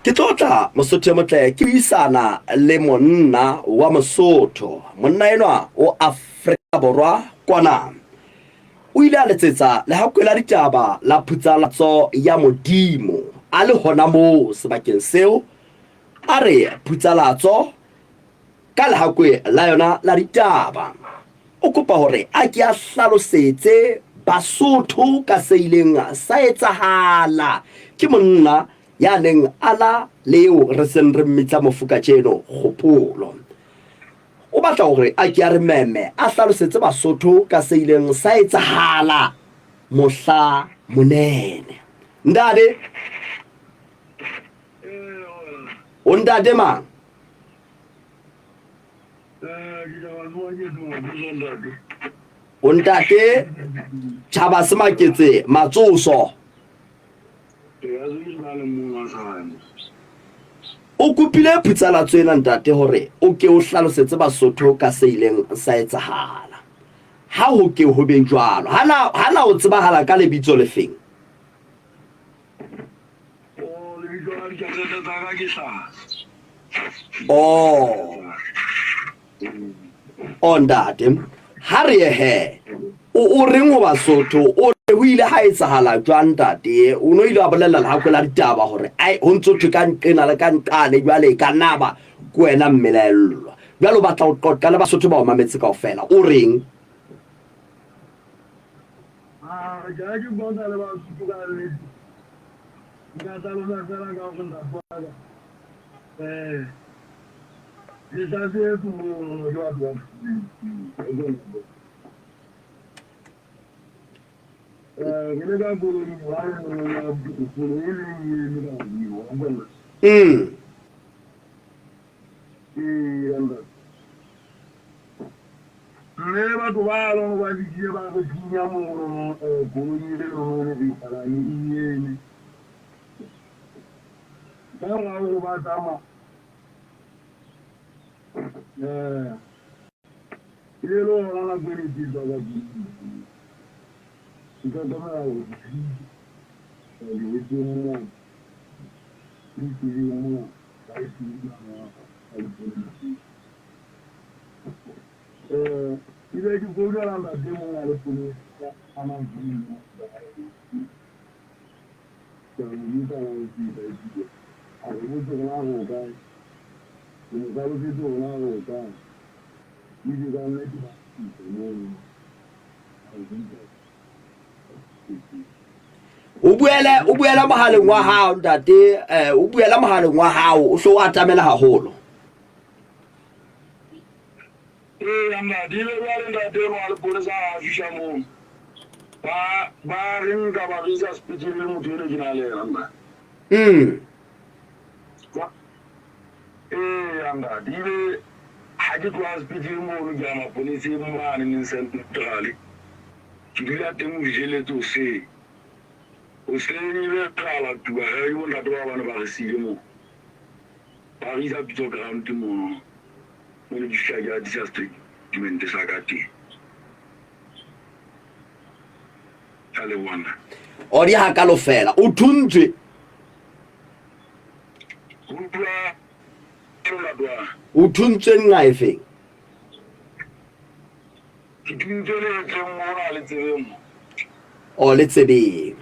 Ke tlo tla Mosotho e motle ke buisana le monna wa Mosotho. Monna enwa o Afrika Borwa kwana. O ile a letsetsa lehakwe la ditaba la Phutsalatso ya Modimo a le hona moo sebakeng seo. A re Phutsalatso ka lehakwe la yona la ditaba. O kopa hore a ke a hlalosetse Basotho ka se ileng sa etsahala ke monna ya neng a na le eo re seng re mmitsa mofu kajeno, Kgopolo. O batla hore a ke a re meme a hlalosetse Basotho ka se ileng sa etsahala mohla monene. Ntate, o ntate mang? O ntate tjhaba se maketse matsoso. O kopile phutsalatso ena ntate hore o ke o hlalosetse Basotho ka se ileng sa etsahala. Ha ho ke ho be jwalo. Hana hana o tsebahala ka lebitso lefeng? Oh. Oh ntate, ha re ye he. O o reng ho Basotho? O re ho ile ha etsahala jwang ntate? O no ile wa bolella lehakwe la ditaba hore ai ho ntso thwe ka nqena le ka nqane jwale e ka naba ke wena mmelaellwa. Jwale o batla ho qoqa le Basotho ba o mametse kaofela. O reng? Ah, ke ha ke botsa le Basotho ka nnete. Nka hlalosa fela ka hore ntate wa ka eh ke hlasetswe mono ke batho ba Eh, ke le ka koloi wa koloi e leng e eme ka godimo wa utlwa? Ee, ntate. Mme batho ba lona ba fihlile ba re thunya mono koloi e lona re palame e eme. Ka morao ho ba tsamaya e le hona nako e ne ke tswa ka tlung. Ke hlokomela hore ke thuntse lehetleng mona le tseleng mona ba e thunya ka dikoloi. Eh, ke be ke founela ntate mong a le polesa a nang founu ke a mo bitsa la o fihla ebile a re botse gore na re o kae ke mo hlalosetse gore na re o kae ebile ka nnete ba fihla mono a re bitsa. O buele o buela mohaleng wa hao ntate, eh o buela mohaleng wa hao o hlo o atamela haholo. Eya ntate, ile jwale ntate enwa wa lepolesa ha a fihla moo, ba ba re nka ba re isa sepetlele le motho ene ke na le yena ntate. Eya ntate, ile ha ke tloha sepetlele mono ke ya maponeseng mane neng Central. Ke dula teng ho fihlelletse hoseng. Hoseng ebe ra latuwa he ke bontate bao ba ne ba re siile moo. Ba re isa Pitso Ground mono. Mo ne ke fihla ke hatisa statement sa ka teng. Ka leboha nna. O di hakalo fela. O thuntswe. Ho utlwa ntate wa. O thuntswe nqa efeng? Ke thuntswe lehetleng mona le tsebeng mo. O le tsebeng.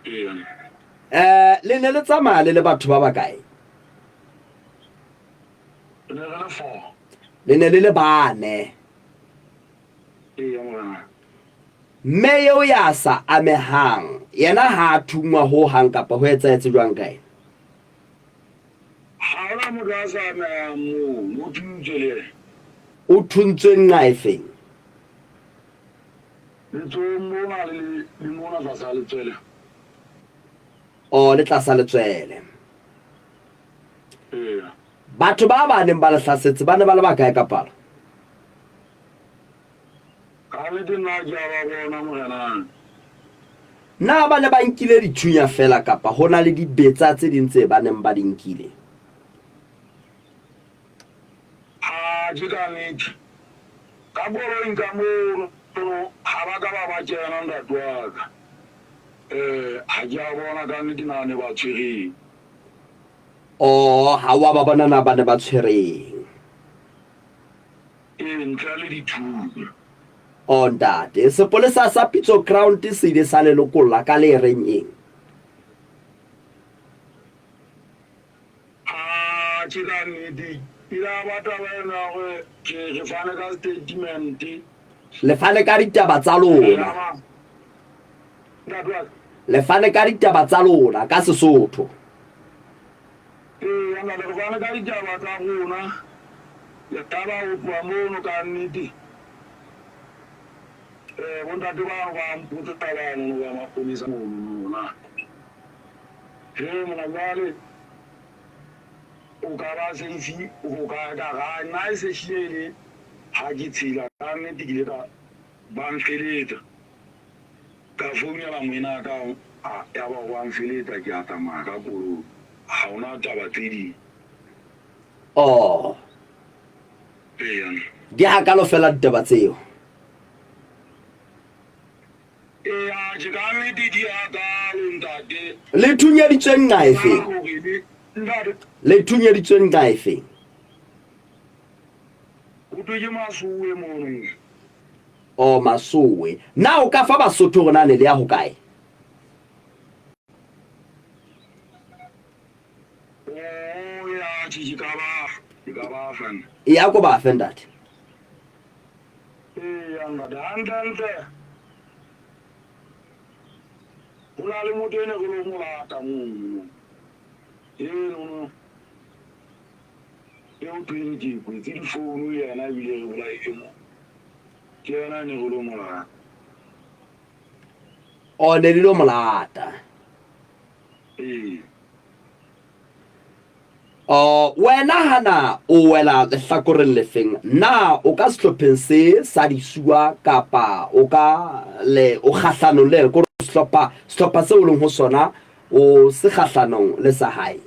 Ee. Eh, le ne le tsamaya le le batho ba bakae? Re ne re le four. Le ne le le bane. Ee, morena. Mme eo ya sa amehang, yena ha a thungwa ho hang kapa ho etsahetse jwang ka yena? Ha hona motho a sa amehang moo, o thuntswe le yena. O thuntswe nqa efeng? Letsohong mona le le mona tlasa letswele. Oh, le tlasa letswele. Ee. Batho ba ba neng ba le hlasetse ba ne ba le bakae ka palo? Ka nnete nna ke a ba bona morenang. Na ba ne ba nkile dithunya feela kapa ho na le dibetsa tse ding tse ba neng ba di nkile? Ha ke ka nnete. Ka koloing ka mono ha ba ka ba ba kena ntate wa ka. Ha ke a bona ka nnete na ne ba tshwereng. Oh, ha wa ba bona na ba ne ba tshwereng. Ee, ntle le dithunya. Oh, ntate, sepolesa sa Pitso Ground se ile sa le lokolla ka le reng eng? A ke ka nnete e la ba taba ena ya gore ke re fane ka statement. Le fane ka ditaba tsa lona. Le fane ka ditaba tsa lona ka Sesotho. Ee, ntate, re fane ka ditaba tsa rona. Ya ba ho tloha mono ka nnete. Bontate bano ba mpotsa bano ba maponesa mono na. He mona jwale o ka ba safe ho kae ka gae? Nna e se hlile e le ha ke tshela ka nnete ke ile ka ba nfeletsa. Ka founela moena ka a ya ba wa nfeletsa ke a tsamaya ka koloi. Ha hona taba tse ding. Oh. Eya. Di hakalo fela ditaba tseo. Eya, tjhe ka nnete di hakalo ntate. Le thunyeditswe nqa efeng? Ntate. Le thunyeditswe nqa efeng? Ho thwe ke Masowe mono. Oh, Masowe. Na o ka fa Basotho hore na ne le ya hokae? Oh, ya, tjhe ke ka ba, ke ka ba fa nna. Eya ko ba fe ntate. Eya ntate, hantlentle ho na le motho e ne re lo mo lata mono. Enono eo thweng ke kwetse difounu le yena ebile re bolaile mo. Ke yena ne re lo mo lata. O ne le lo mo lata. Ee. Oh, wena hana o wela lehlakoreng lefeng? Na o ka sehlopheng se sa disua kapa o ka le o kgahlanong le ko sehlopha sehlopha seo o leng ho sona o se kgahlanong le sa hae?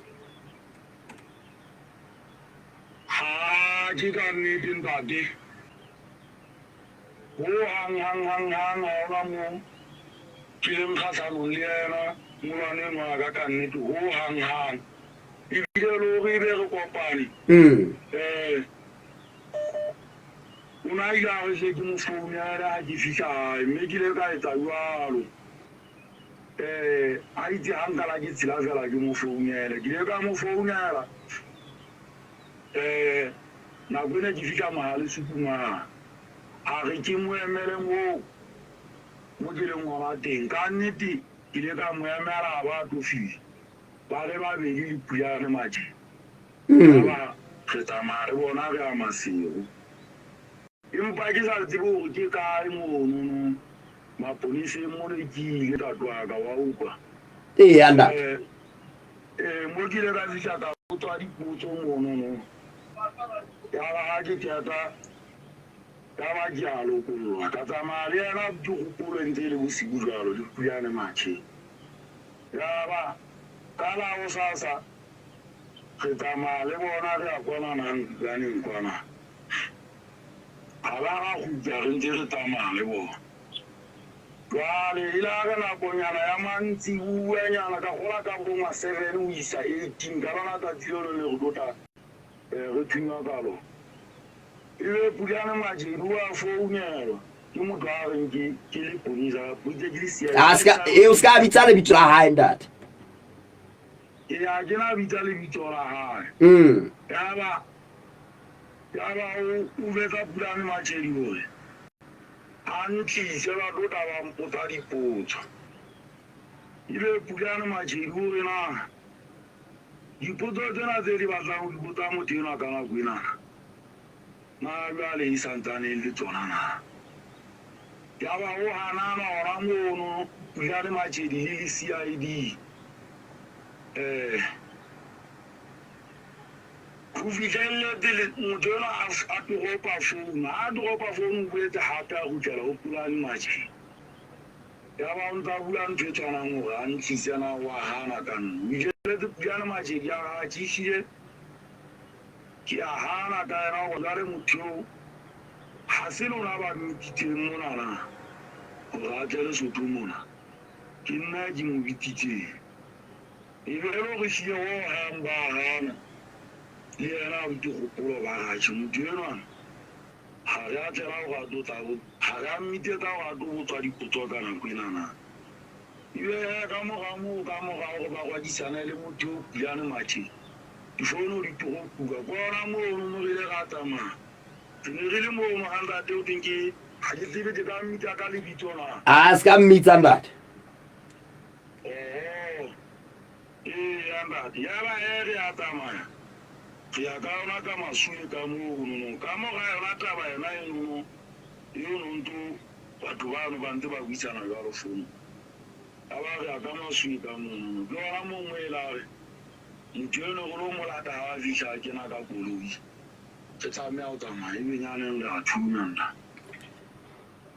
Ha ke ka nnete ntate. Ho hang hang hang hang ha hona moo ke leng kgahlanong le yena molwane enwa wa ka ka nnete ho hang hang. Ebile le hore ebe re kopane o ne a ile a re hle ke mo founele ha ke fihla hae mme ke ile ka etsa jwalo. A itse ha nka la ke tshela fela ke mo founele. Ke ile ka mo founela nako ena ke fihla Mohalesupu mane. A re ke mo emele moo mo ke leng hona teng. Ka nnete ke ile ka mo emela a ba a tlo fihla. Ba le babedi le Pulane Matjhe. Yaba re tsamaya re bona re ya Maseru. Empa ke sa tsebe hore ke kae monono maponeseng mono ke ile ka tloha ka wa utlwa. Eya ntate. Mo ke ile ka fihla ka botswa dipotso monono. Yaba ha ke qeta yaba ke a lokollwa. Ka tsamaya le yena ke hopolo e ntse e le bosiu jwalo le Pulane Matjhe. Yaba ka la hosasa re tsamaya le bona re ya kwana Nkaneng kwana. Ra ba ra kgutla re ntse re tsamaya le bona. Jwale e la re nakonyana ya mantsibuanyana ka kgola ka bo ma 7 ho isa 18 ka lona tsatsi leo le ne re tlo tla re thunywa ka lona. Ebe Pulane Majedu wa founelwa ke motho a reng ke ke leponisa ke ke le CID. A ska e o ska bitsa lebitso la hae ntate. Ee, ha ke na bitsa lebitso la hae. Yaba yaba o o betsa Pulane Matjhedi hore a ntlise ba tlo tla ba mpotsa dipotso. Ebe Pulane Matjhedi o re na dipotso tsena tse di batlang ho di botsa motho enwa ka nako ena na jwale e santsane e le tsona na? Yaba o hanana hona mono Pulane Matjhedi le le CID. Ho fihlelle pele motho enwa a toropa founu. Ha a toropa founu o boetse hape a kgutlela ho Pulane Matjhedi. Yaba o ntsa bua ntho e tshwanang hore a ntlise na wa hana ka nna. O ijeletse Pulane Matjhedi a re atjhe ehlile ke a hana ka yena hore jwale motho eo ha se lona ba mmititseng monana hore a tle Lesotho mona. Ke nna ke mo bitsitseng. E be e le hore ehlile ho hang ba hana le yena a bute kgopolo ba re atjhe motho enwa ha re a tlela hore a tlo tla ha re a mmitsetsa hore a tlo botswa dipotso ka nako ena na. Ebe he ka mora moo ka mora hore ba rwadisane le motho eo Pulane Mathe difono di toropuwa ke hona mono mo re ile ra tsamaya. Re ne re le mono ha ntate ho thweng ke ha ke tsebe ke ka mmitsa ka lebitso na. A se ka mmitsa ntate. Oho, eya ntate. Yaba he re a tsamaya re ya ka yona ka masuwe ka mono. Ka mora yona taba yona enono eo no ntso batho bano ba ntse ba buisana jwalo founung. Yaba re ya ka masuwe ka mono. Ke hona moo mo e la re motho eno re lo mo lata ha a fihla a kena ka koloi. Re tlameha ho tsamaya ebe nyaneng re a thunya ntate.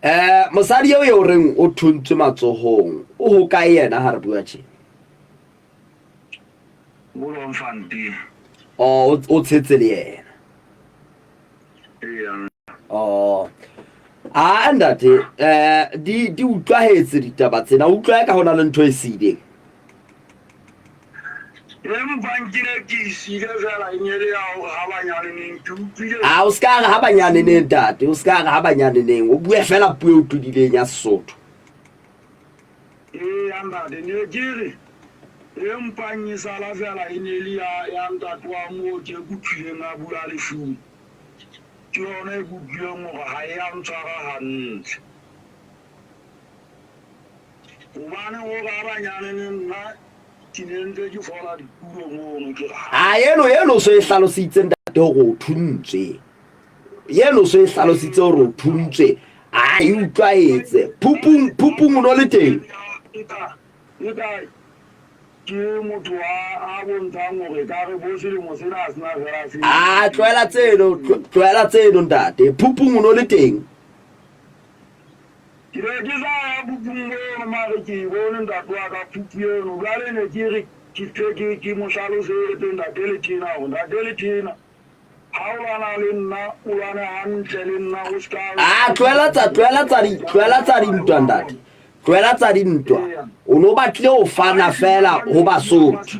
Eh, mosadi eo eo reng o thuntswe matsohong o ho kae yena ha re bua tje? Bloemfontein. Oh, o tshetse le yena. Eya. Oh. Ah, ntate, eh di di utlwahetse ditaba tsena. Utlwa ka hona le ntho e siileng. Empa nkile ke e siile fela e ne le ya hore ha banyaneneng ke utlwile. A o ska re ha banyaneneng ntate, o ska re ha banyaneneng. O bue fela puo e o tudileng ya Sesotho. Eya ntate, ne ke re e mpang e sala fela e ne le ya ya ntate wa moo ke kutlwileng a bua lefung. Ke yona e kutlwileng hore ha e ya ntshwara hantle. Hobane ho ba banyane le nna ke ne ntse ke fola ditulo mono ke re. A eno eno so e hlalositse ntate hore o thuntswe. Eno so e hlalositse hore o thuntswe. A e utlwaetse. Phupung phupung o no le teng. Eka ke motho a bontshang hore ka re bo selemo sena a sena fela se. A tlohela tseno tlohela tseno ntate. Phupung o no le teng. Ke ne ke sa ya phupung mono mare ke e bone ntate wa ka phupu eno jwale ne ke re ke tle ke ke mo hlalosetse ntate Lethena hore ntate Lethena ha o lwana le nna o lwane hantle le nna o ska Ah, tlohela tsa tlohela tsa di tlohela tsa dintwa ntate. Tlohela tsa dintwa. O no batlile ho fana fela ho Basotho.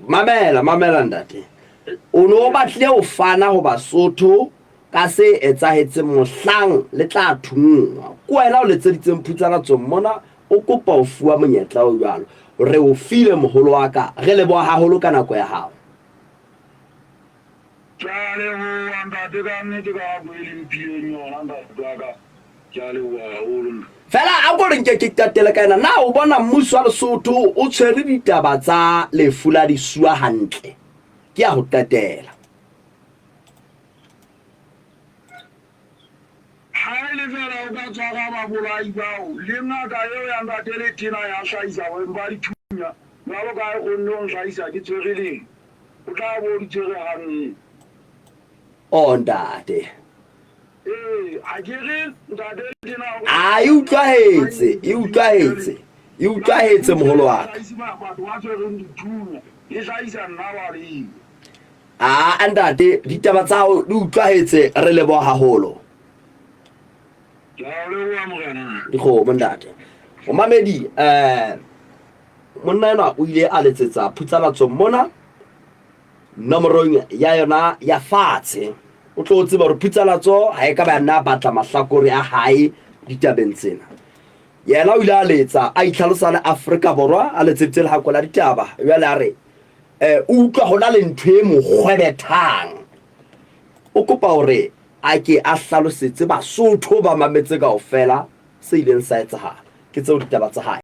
Mamela, mamela ntate. O no batlile ho fana ho Basotho Ka se etsahetseng mohlang le tla thunngwa. Ke wena o letseditseng Phutsanatsong mona o kopa ho fuwa monyetla o jwalo. Re o file moholo wa ka. Re leboha haholo ka nako ya hao. Ke a leboha ntate ka nnete ka nako e le mphileng yona ntate wa ka. Ke a leboha haholo ntate. Fela a ko re nke ke qetele ka ena. Na o bona mmuso wa Lesotho o tshwere ditaba tsa lefu la disua hantle? Ke ya ho qetela. Ha e le feela o ka tshwara babolai bao, le ngaka eo ya ntate Letena ya hlahisa boemo ba dithunya, jwalo ka ha e kgonne ho nhlahisa ke tshwere leng, o tla bo o di tshwere hantle. Oh ntate. Ee, ha ke re ntate Letena o. A e utlwahetse, e utlwahetse, e utlwahetse moholo wa ka. Batho ba tshwereng dithunya, e hlahisa nna wa leng. Aa ntate, ditaba tsa hao di utlwahetse, re leboha haholo. Ke a o leboha morena. Dikgomo ntate. Momamedi eh monna enwa o ile a letsetsa Phutsalatso mona nomorong ya yona ya fatshe. O tlo tseba hore Phutsalatso ha e ka ba nna batla mahlakore a hae ditabeng tsena. Yena o ile a letsa a itlhalosa le Afrika Borwa a letseditse lehako la ditaba. Jwale a re eh, o utlwa ho na le ntho e mo kgwebethang. O kopa hore a ke a hlalosetse Basotho ba mametse kaofela se ileng sa etsahala. Ke tseo ditaba tsa hae.